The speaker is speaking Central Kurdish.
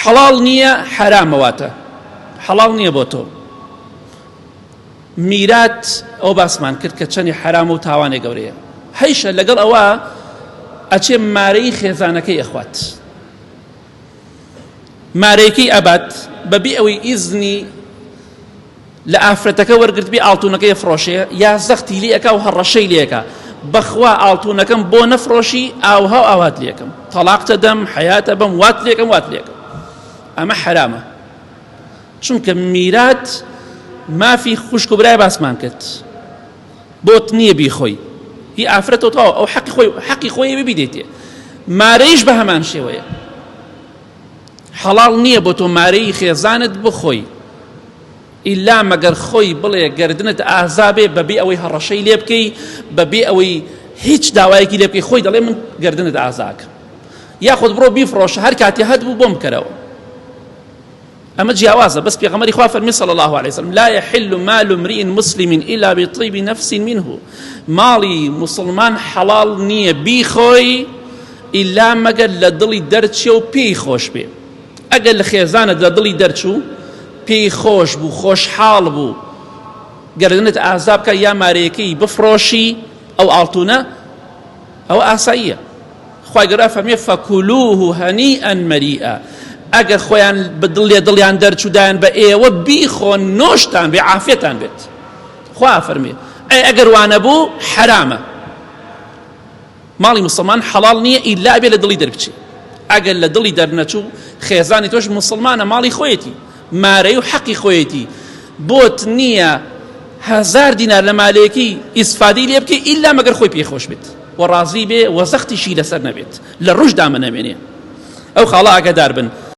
حەڵاڵ نییە حەرامە واتە حەڵاڵ نییە بۆ تۆ میرات ئەو باسمان کرد کە چەنی حەرامە و تاوانێ گەورەیە هەیشە لەگەڵ ئەوە ئەچێ مارەی خێزانەکەی ئەخوات مارەیەکەی ئەبات بەبێ ئەوەی ئیزنی لە ئافرەتەکە وەرگرتبێ ئاڵتونەکەی ئەفڕۆشێ یا زەختی لێ ئەکا و هەڕەشەی لێ ئەکا بەخوا ئاڵتونەکەم بۆ نەفڕۆشی ئاوها و ئاوات لێکەم تەڵاقتە دەم حەیاتە بەم وات لێکەم وات لێکەم ئەمە حەرامە چونکە میرات مافی خوشک و برای باسمان کرد بۆت نییە بیخۆی هی ئافرەتە تەواو ئەو حەقی خۆی حەقی خۆی ببیدەیتێ مارەیش بە هەمان شێوەیە حەڵاڵ نییە بۆ تۆ مارەی خێزانت بخۆی ئیلا مەگەر خۆی بڵێ گەردنت ئازا بێ بەبێ ئەوەی هەڕەشەی لێ بکەی بەبێ ئەوەی هیچ داوایەکی لێ بکەی خۆی دەڵێ من گەردنت ئازاکەم یاخود بڕۆ بیفڕۆشە هەر کاتێ هەت بوو بۆم بکەرەوە ئەمە جیاوازە بەس پێغەمبەری خوا فەرمی صلی الله علیه وسلم لا يحل مال امرئ مسلم الا بطيب نفس منه ماڵی مسلمان حەڵاڵ نییە بیخۆی ئیلا مەگەر لە دڵی دەرچێ و پێی خۆش بێ ئەگەر لە خێزانت لە دڵی دەرچوو پێی خۆش بوو خۆشحاڵ بوو گەردنت ئازا بکە یا مارەیەکەی بفرۆشی ئەو ئاڵتونە ئەوە ئاساییە خوای گەورە فەرمی فەکولوه هەنیئا مەریئا ئەگەر خۆیان بە دڵ لێ دڵیان دەرچوو دایان بە ئێوە بیخۆن نۆشتان بێ عافیەتان بێت خوا فەرمی ئەی ئەگەر وانە بوو حەرامە ماڵی مسلمان حەڵاڵ نییە ئیلا بێ لە دڵی دەربچێ ئەگەر لە دڵی دەرنەچوو خێزانی تۆش مسلمانە ماڵی خۆیەتی مارەی و حەقی خۆیەتی بۆت نییە هەزار دینار لە مالێکی ئیسفادەی لێ بکەی ئیلا مەگەر خۆی پێی خۆش بێت و ڕازی بێ و زەختیشی لەسەر نەبێت لە ڕوشدا منەمێنێ ئەو خاڵە ئاگادار بن.